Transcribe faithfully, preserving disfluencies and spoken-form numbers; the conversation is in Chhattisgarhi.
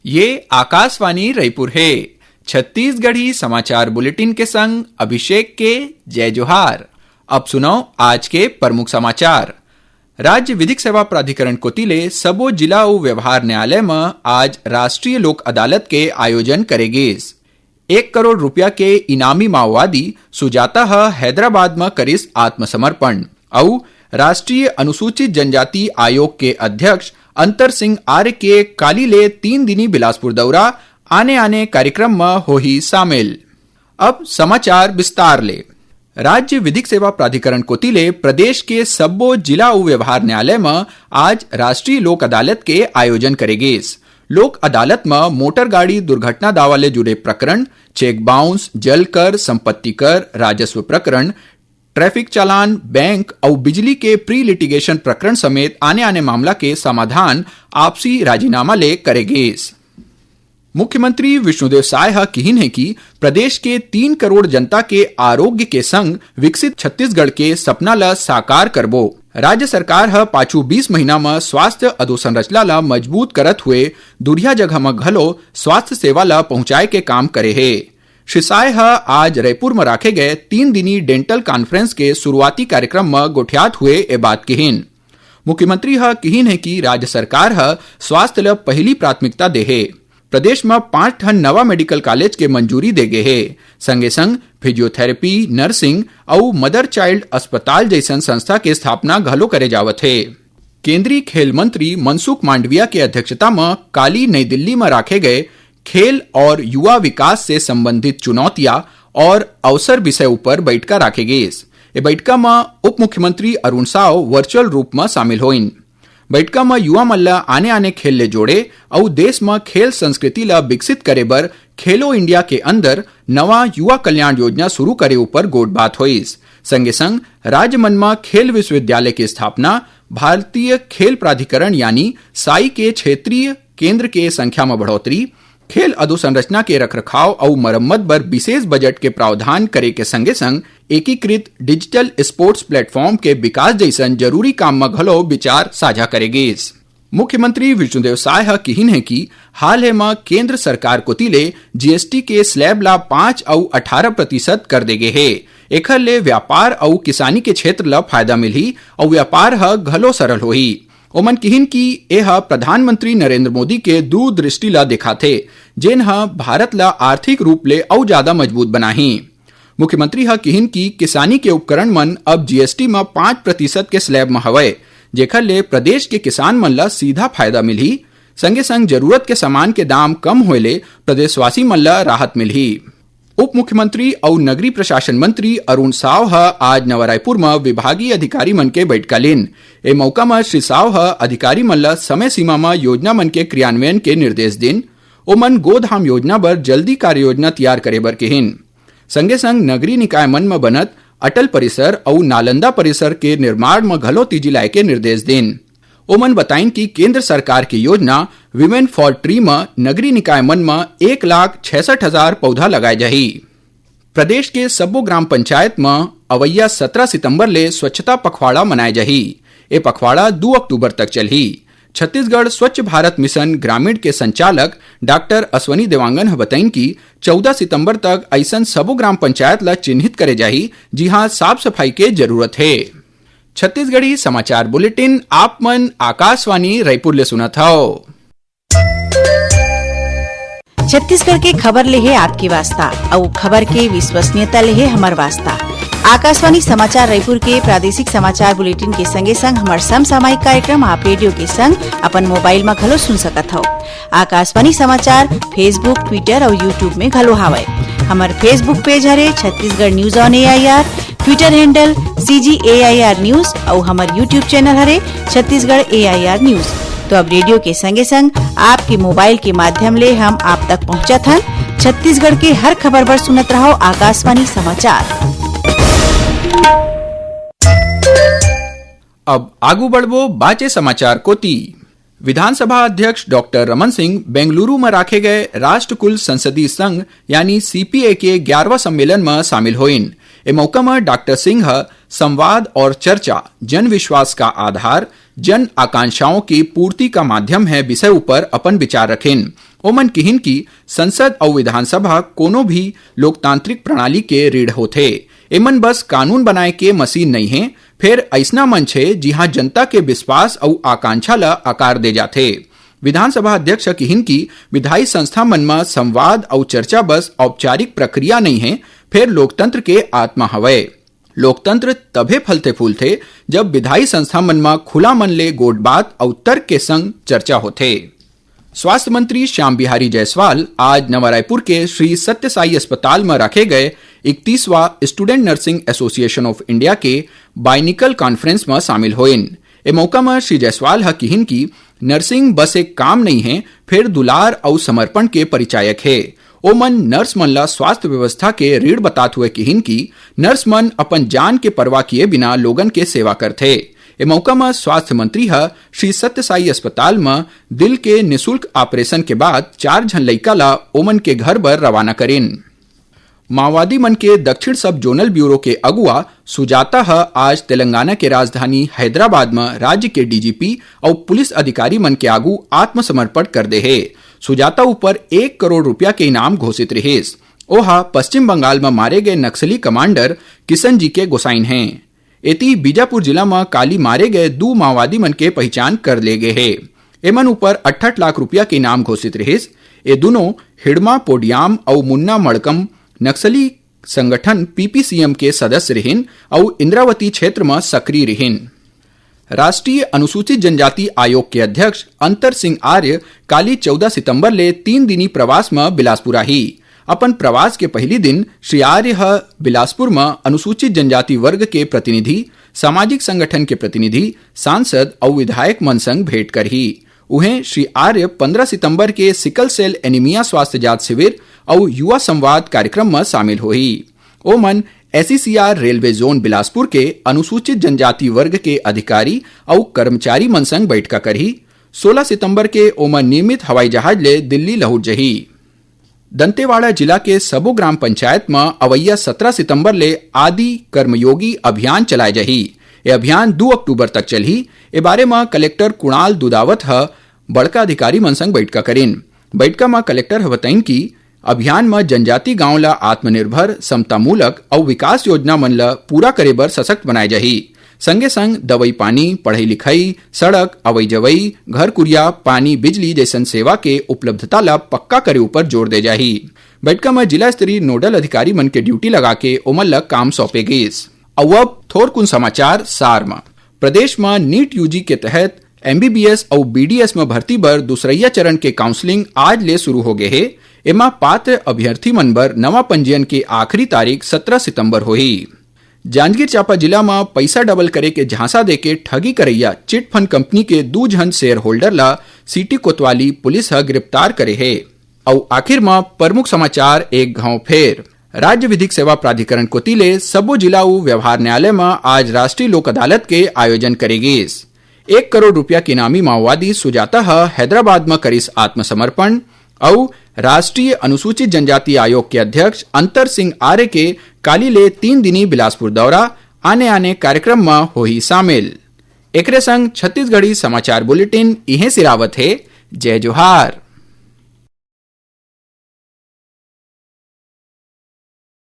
ये आकाशवाणी रायपुर हे। छत्तीसगढ़ी समाचार बुलेटिन के संग अभिषेक के जय जोहार। अब सुनव आज के प्रमुख समाचार। राज्य विधिक सेवा प्राधिकरण कोति ले सबो जिला अउ व्यवहार न्यायालय म आज राष्ट्रीय लोक अदालत के आयोजन करे गिस। एक करोड़ रुपया के इनामी माओवादी सुजाता ह हैदराबाद म करिस आत्मसमर्पण। अउ राष्ट्रीय अनुसूचित जनजाति आयोग के अध्यक्ष अंतर सिंह आर्य के काली ले तीन दिनी बिलासपुर दौरा, आने-आने कार्यक्रम म होही शामिल। अब समाचार विस्तार ले। राज्य विधिक सेवा प्राधिकरण कोति ले प्रदेश के सब्बो जिला अउ व्यवहार न्यायालय म आज राष्ट्रीय लोक अदालत के आयोजन करे गिस। लोक अदालत म मोटर गाड़ी दुर्घटना दावा ले जुड़े प्रकरण, चेक बाउंस, जल कर, संपत्ति कर, राजस्व प्रकरण, ट्रैफिक चालान, बैंक अउ बिजली के प्री लिटिगेशन प्रकरण समेत आने-आने मामला के समाधान आपसी राजीनामा ले करे गिस। मुख्यमंत्री विष्णुदेव साय ह किहिन हे कि प्रदेश के तीन करोड़ जनता के आरोग्य के संग विकसित छत्तीसगढ़ के सपना ल साकार करबो। राज्य सरकार ह पाछू बीस महीना म स्वास्थ्य अधोसंरचना ल मजबूत करत हुए दुरिहा जगह म घलो स्वास्थ्य सेवा ल पहुंचाए के काम करे हे। श्री साय ह आज रायपुर म राखे गए तीन दिनी डेंटल कॉन्फ्रेंस के शुरुआती कार्यक्रम म गोठियात हुए ए बात किहिन। मुख्यमंत्री ह किहिन हे कि राज्य सरकार ह स्वास्थ्य ल पहिली प्राथमिकता दे हे। प्रदेश म पांच ठन नवा मेडिकल कॉलेज के मंजूरी दे गे हे। संगे संग फिजियोथेरेपी, नर्सिंग अउ मदर चाइल्ड अस्पताल जइसन संस्था के स्थापना घलो करे जावत हे। केंद्रीय खेल मंत्री मनसुख मांडविया के अध्यक्षता म काली नई दिल्ली म राखे गए खेल और युवा विकास से संबंधित चुनौतियां और अवसर विषय ऊपर बैठका राखे गिस। ए बैठका म उप मुख्यमंत्री अरुण साव वर्चुअल रूप म शामिल होइन। बैठका म युवा मन ल आने-आने खेल ले जोड़े अउ देश म खेल संस्कृति ल विकसित करे बर खेलो इंडिया के अंदर नवा युवा कल्याण योजना शुरू करे ऊपर गोठबात होइस। संगे संग राज्य मन म खेल विश्वविद्यालय के स्थापना, भारतीय खेल प्राधिकरण यानी साई के क्षेत्रीय केंद्र के संख्या म बढ़ोतरी, खेल अधोसंरचना के रखरखाव अउ मरम्मत बर विशेष बजट के प्रावधान करे के संगे संग एकीकृत डिजिटल स्पोर्ट्स प्लेटफॉर्म के विकास जइसन जरूरी काम म घलो विचार साझा करे गिस। मुख्यमंत्री विष्णुदेव साय ह किहिन हे कि हाल हे म केंद्र सरकार कोति ले जीएसटी के स्लैब ला पाँच अउ अठारह प्रतिशत कर दे गे हे। एखर ले व्यापार अउ किसानी के क्षेत्र ला फायदा मिलही अउ व्यापार ह घलो सरल होही। ओमन किहिन कि ए ह प्रधानमंत्री नरेंद्र मोदी के दूरदृष्टि ला दिखाथे, जेन ह भारत ला आर्थिक रूप ले अउ जादा मजबूत बनाही। मुख्यमंत्री ह किहिन कि किसानी के उपकरण मन अब जीएसटी म पाँच प्रतिशत के स्लैब म हवय, जेखर ले प्रदेश के किसान मन ला सीधा फायदा मिलही। संगे संग जरूरत के सामान के दाम कम होए ले प्रदेशवासी मन ला राहत मिलही। उप मुख्यमंत्री अउ नगरीय प्रशासन मंत्री अरुण साव ह आज नवा रायपुर म विभागीय अधिकारी मन के बैठका लीन। ए मौका म श्री साव ह अधिकारी मन ल समय सीमा म योजना मन के क्रियान्वयन के निर्देश दीन। ओमन गोधाम योजना बर जल्दी कार्ययोजना तैयार करे बर किहिन। संगे संग नगरीय निकाय मन म बनत अटल परिसर अउ नालंदा परिसर के निर्माण म घलो तेजी लाए के निर्देश दीन। ओमन बताइन कि केंद्र सरकार के योजना Women for Tree म नगरीय निकाय मन म एक लाख छियासठ हजार पौधा लगाए जाही। प्रदेश के सब्बो ग्राम पंचायत म अवइया सतरा सितंबर ले स्वच्छता पखवाड़ा मनाए जाही। ए पखवाड़ा दू अक्टूबर तक चलही। छत्तीसगढ़ स्वच्छ भारत मिशन ग्रामीण के संचालक डॉक्टर अश्वनी देवांगन ह बताइन कि चौदह सितंबर तक अइसन सबो ग्राम पंचायत ल चिन्हित करे जाही, जिहां साफ सफाई के जरूरत हे। छत्तीसगढ़ी समाचार बुलेटिन आप मन आकाशवाणी रायपुर ले सुनत हव। छत्तीसगढ़ के खबर ले हे आपके वास्ता, अउ खबर के विश्वसनीयता ले हे हमर वास्ता। आकाशवाणी समाचार रायपुर के प्रादेशिक समाचार बुलेटिन के संगे संग हमर समसामयिक कार्यक्रम आप रेडियो के संग अपन मोबाइल म घलो सुन सकत हव। आकाशवाणी समाचार Facebook, Twitter अउ YouTube में घलो हावय। हमर Facebook पेज हरे Chhattisgarh news on AIR, Twitter handle CG AIR news अउ हमर YouTube चैनल हरे छत्तीसगढ़ एआईआर न्यूज। तो अब रेडियो के संगे संग आपके मोबाइल के माध्यम ले हम आप तक पहुंचत हन। छत्तीसगढ़ के हर खबर बर सुनत रहव आकाशवाणी समाचार। अब आगू बढ़बो बाचे समाचार कोति। विधानसभा अध्यक्ष डॉक्टर रमन सिंह बेंगलुरु म राखे गए राष्ट्रकुल संसदीय संघ यानी सीपीए के ग्यारहवाँ सम्मेलन म शामिल होइन। ए मौका म डॉक्टर सिंह ह संवाद और चर्चा जन विश्वास का आधार, जन आकांक्षाओं की पूर्ति का माध्यम है विषय ऊपर अपन विचार रखेन। ओमन किहिन कि संसद अउ विधानसभा कोनो भी लोकतांत्रिक प्रणाली के रीढ़ होथे। एमन बस कानून बनाए के मशीन नइ हे, फेर अइसना मंच हे, जिहां जनता के विश्वास अउ आकांक्षा ल आकार दे जाथे। विधानसभा अध्यक्ष किहिन कि विधायी संस्था मन म संवाद अउ चर्चा बस औपचारिक प्रक्रिया नइ हे, फेर लोकतंत्र के आत्मा हवय। लोकतंत्र तभे फलथे फूलथे, जब विधायी संस्था मन म खुला मन ले गोठ बात अउ तर्क के संग चर्चा होथे। स्वास्थ्य मंत्री श्याम बिहारी जायसवाल आज नवा रायपुर के श्री सत्य साई अस्पताल म रखे गए इकतीसवाँ Student Nursing Association of India के biennial conference म शामिल होइन। ए मौका म श्री जायसवाल ह किहिन कि नर्सिंग बस एक काम नइ हे, फेर दुलार अउ समर्पण के परिचायक हे। ओमन नर्स मन ला स्वास्थ्य व्यवस्था के रीढ़ बतात हुए किहिन कि नर्स मन अपन जान के परवाह किए बिना लोगन के सेवा करथे। ए मौका म स्वास्थ्य मंत्री ह श्री सत्य साई अस्पताल म दिल के निशुल्क ऑपरेशन के बाद चार झन लइका ला ओमन के घर बर रवाना करिन। माओवादी मन के दक्षिण सब जोनल ब्यूरो के अगुवा सुजाता ह आज तेलंगाना के राजधानी हैदराबाद म राज्य के डीजीपी अउ पुलिस अधिकारी मन के आगू आत्मसमर्पण कर दे हे। सुजाता ऊपर एक करोड़ रुपया के इनाम घोषित रिहिस। ओहा पश्चिम बंगाल म मारे गए नक्सली कमांडर किशन जी के गोसाइन हे। एती बीजापुर जिला म काली मारे गए दू माओवादी मन के पहिचान कर ले गे हे। एमन ऊपर अट्ठाईस लाख रुपया के इनाम घोषित रिहिस। ए दुनों हिड़मा पोडियाम अउ मुन्ना मड़कम नक्सली संगठन पीपीसीएम के सदस्य रिहिन अउ इंद्रावती क्षेत्र म सक्रिय रिहिन। राष्ट्रीय अनुसूचित जनजाति आयोग के अध्यक्ष अंतर सिंह आर्य काली चौदह सितंबर ले तीन दिनी प्रवास म बिलासपुर आही। अपन प्रवास के पहिली दिन श्री आर्य ह बिलासपुर म अनुसूचित जनजाति वर्ग के प्रतिनिधि, सामाजिक संगठन के प्रतिनिधि, सांसद अउ विधायक मन संग भेंट करही। उहें, श्री आर्य पंद्रह सितंबर के सिकल सेल एनीमिया स्वास्थ्य जांच शिविर अउ युवा संवाद कार्यक्रम म शामिल होही। ओमन एसईसीआर रेलवे जोन बिलासपुर के अनुसूचित जनजाति वर्ग के अधिकारी अउ कर्मचारी मन संग बैठका करही। सोलह सितंबर के ओमन नियमित हवाई जहाज ले दिल्ली लहुट जही। दंतेवाड़ा जिला के सबो ग्राम पंचायत म अवइया सत्रह सितंबर ले आदि कर्मयोगी अभियान चलाए जाही। ए अभियान दू अक्टूबर तक चलही। ए बारे म कलेक्टर कुणाल दुदावत ह बड़का अधिकारी मन संग बैठका करिन। बैठका म कलेक्टर ह बताइन कि अभियान म जनजाति गांव ल आत्मनिर्भर, समतामूलक अउ विकास योजना मन ल पूरा करे बर सशक्त बनाए जाही। संगे संग दवई पानी, पढ़ई लिखई, सड़क, अवई जवई, घर कुरिया, पानी, बिजली जैसन सेवा के उपलब्धता ल पक्का करे ऊपर जोर दे जाही। बैठका म जिला स्तरीय नोडल अधिकारी मन के ड्यूटी लगा के ओमन ल काम सौंपे गीस। अउ अब थोरकुन समाचार सार म। प्रदेश म नीट यूजी के तहत एमबीबीएस अउ बीडीएस म भर्ती बर दूसरइया चरण के काउंसलिंग आज ले शुरू हो गे हे। एमा पात्र अभ्यर्थी मन बर नवा पंजीयन के आखिरी तारीख सत्रह सितंबर होही। जांजगीर चांपा जिला म पइसा डबल करे के झांसा देके ठगी करइया चिटफंड कंपनी के दू झन शेयर होल्डर ला सिटी कोतवाली पुलिस ह गिरफ्तार करे हे। अउ आखिर म प्रमुख समाचार एक घांव फेर। राज्य विधिक सेवा प्राधिकरण कोति ले सबो जिला अउ व्यवहार न्यायालय म आज राष्ट्रीय लोक अदालत के आयोजन करे गीस। एक करोड़ रुपया के इनामी माओवादी सुजाता ह हैदराबाद म करिस आत्मसमर्पण। अउ राष्ट्रीय अनुसूचित जनजाति आयोग के अध्यक्ष अंतर सिंह आर्य के काली ले तीन दिनी बिलासपुर दौरा, आने-आने कार्यक्रम म होही शामिल। एकरे संग छत्तीसगढ़ी समाचार बुलेटिन इहें सिरावत हे। जय जोहार।